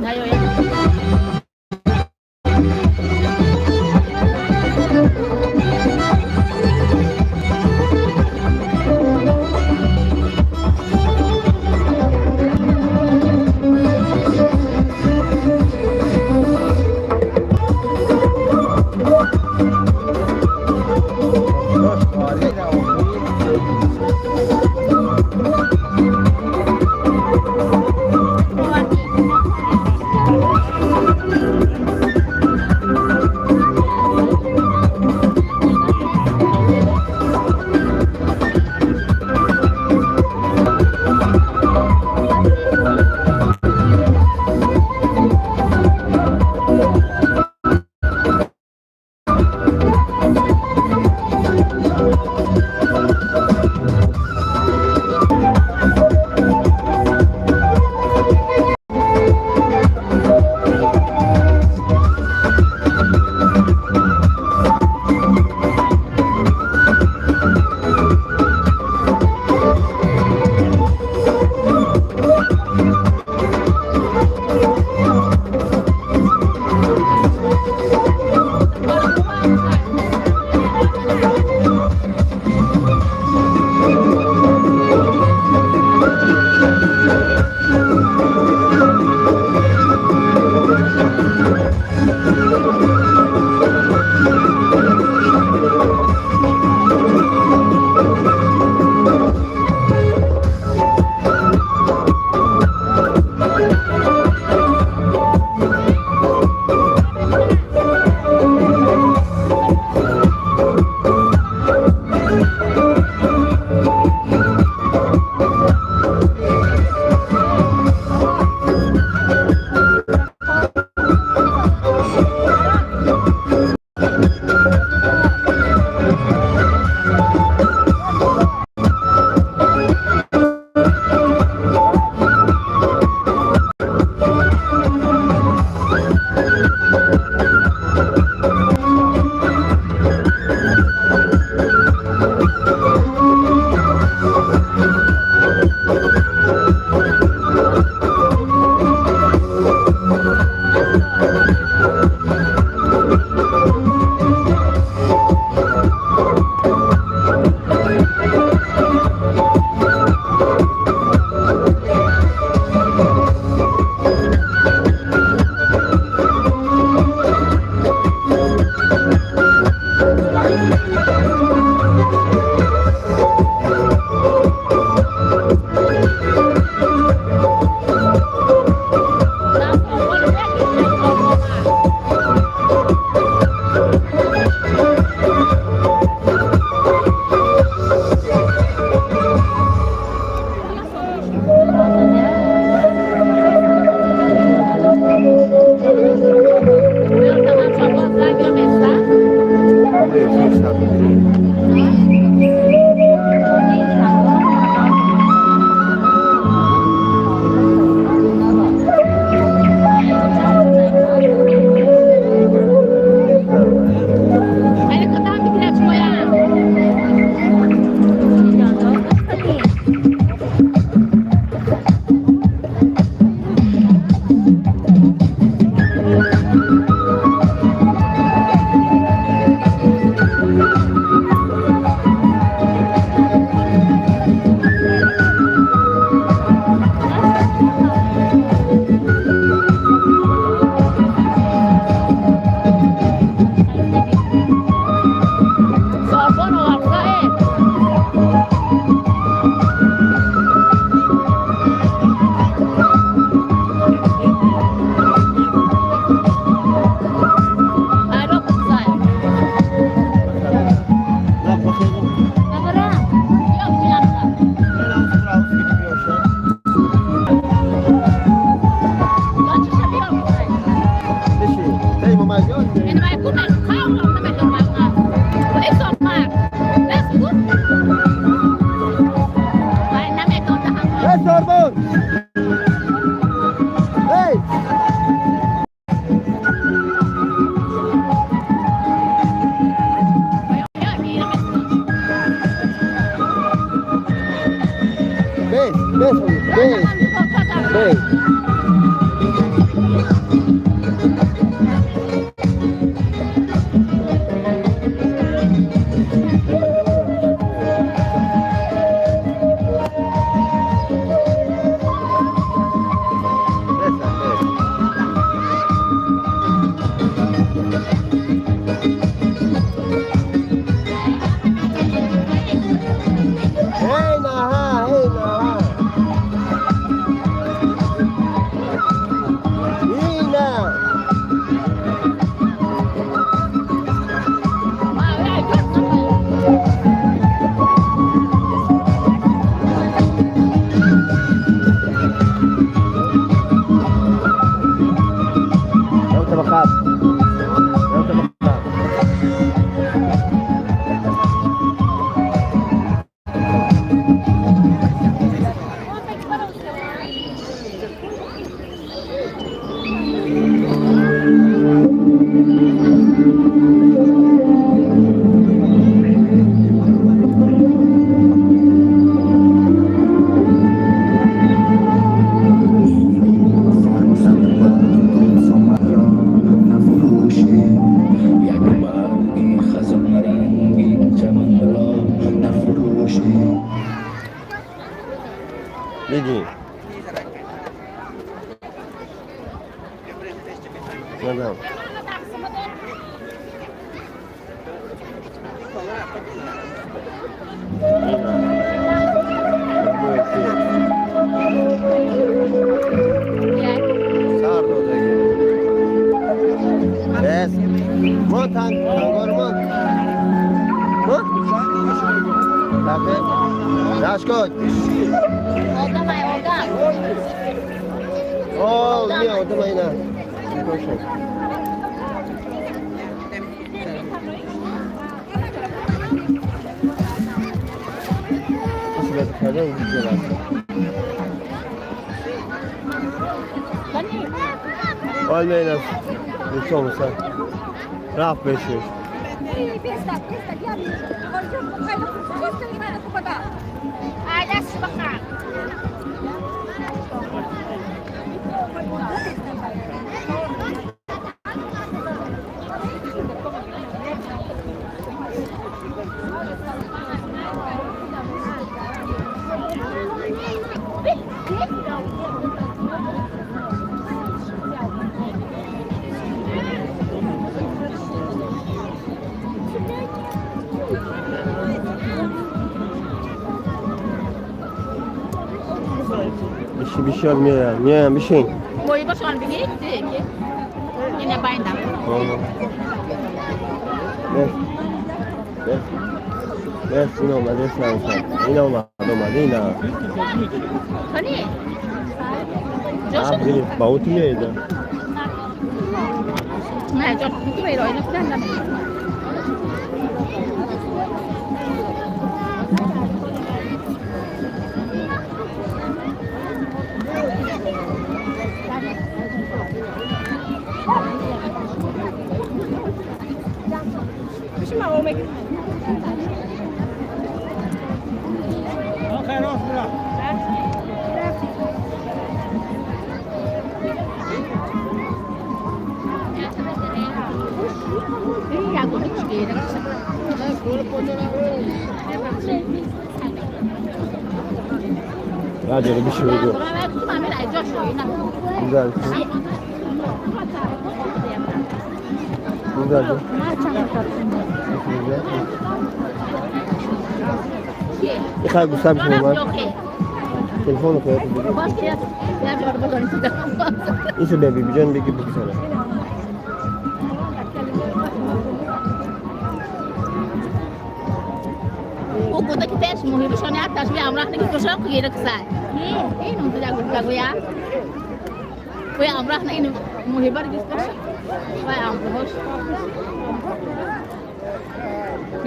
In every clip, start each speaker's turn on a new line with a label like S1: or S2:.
S1: Наёяд.
S2: Сорбон! Эй! Бес, бес, бес, бес.
S1: Иди. Мадам. Сар додаги. Бес. Мон тангор мон. Мон? Tabii. Daşko.
S2: Odamay odam.
S1: О, не, одама ина. Точно. Olmayın. Лицом Раф бешиш. Биши бишёр мея. Не, бишин.
S2: Boyu boşan bir gitti ki. Yine bayında.
S1: Бес. Бес. Бес, ина омад, бес наша. Ина омад, омад, ина.
S2: Hani?
S1: А, бини, ба ути меида.
S2: Ne, çok kutu ver oyunu falan.
S1: Радио биши бигу. Güzel. Güzel. Ихай гуса биши омад. Телефону коя биги. Ису бе бибиҷон биги бигзара.
S2: O kota ki teş muhibi şonu ya taş bir amrah ne ki koşan ki yere kısa. Ne? En onu da gurka goya. Oya amrah ne in muhibar gis koş. Vay amrah.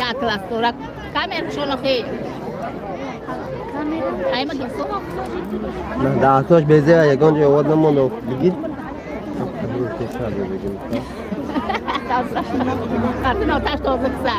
S2: Ya klas torak kamer şonu ki. Ay ma gis.
S1: На даҳтош безеа ягон ҷой овод намонда бигир. Бигир.
S2: Kartın o taş tozu kısa.